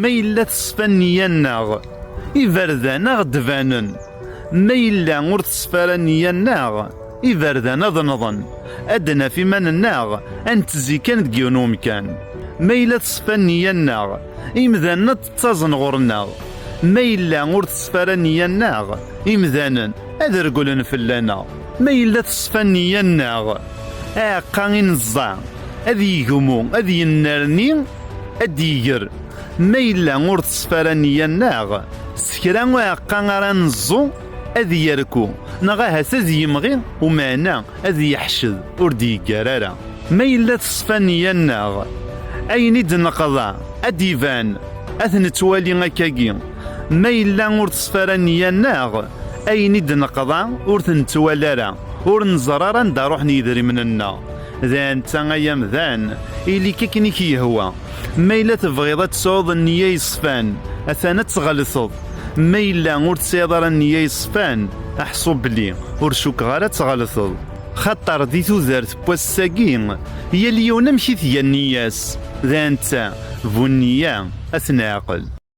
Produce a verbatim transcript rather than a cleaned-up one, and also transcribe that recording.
Ma yella teṣfa nniya-nneɣ, iberdan a ɣ-d-banen. Ma yella ur teṣfa ara nniya-nneɣ, iberdan ad nḍen. Ad d-naf iman-nneɣ, ad nettezzi kan deg yiwen umkan. Ma yella teṣfa nniya-nneɣ, imdanen ad d-ttaẓen ɣur-neɣ. Ma yella ur teṣfa ara nniya-nneɣ, imdanen ad regglen fell-aneɣ. Ma yella teṣfa nniya-nneɣ, aɛeqqa i neẓẓa, ad yegmu, ad yennerni, ad d-iger. Ma yella ur teṣfa ara nniya-nneɣ, s kra uɛeqqa ara neẓẓu, ad yerku, neɣ ahat ad yemɣi, umeɛna ad yeḥced, ur d-yeggar ara. Ma yella teṣfa nniya-nneɣ, ayen i d-neqḍa ad d-iban, ad t-nettwali akkagi. Ma yella ur teṣfa ara nniya-nneɣ, ayen i d-neqḍa ur t-nettwali ara, ur neẓri ara anda ruḥen yidrimen-nneɣ. D netta ay amdan, ili-k akken i k-yehwa. Ma yella tebɣiḍ ad tesɛuḍ nniya yeṣfan, atan ad tɣelteḍ. Ma yella ur tesɛiḍ ara nniya yeṣfan, aḥṣu belli ur cukkeɣ ara ad tɣelteḍ. Xaṭer di tudert n wass-agi, yal yiwen amek i tga nniya-s, d netta bu nniya ad t-neɛqel.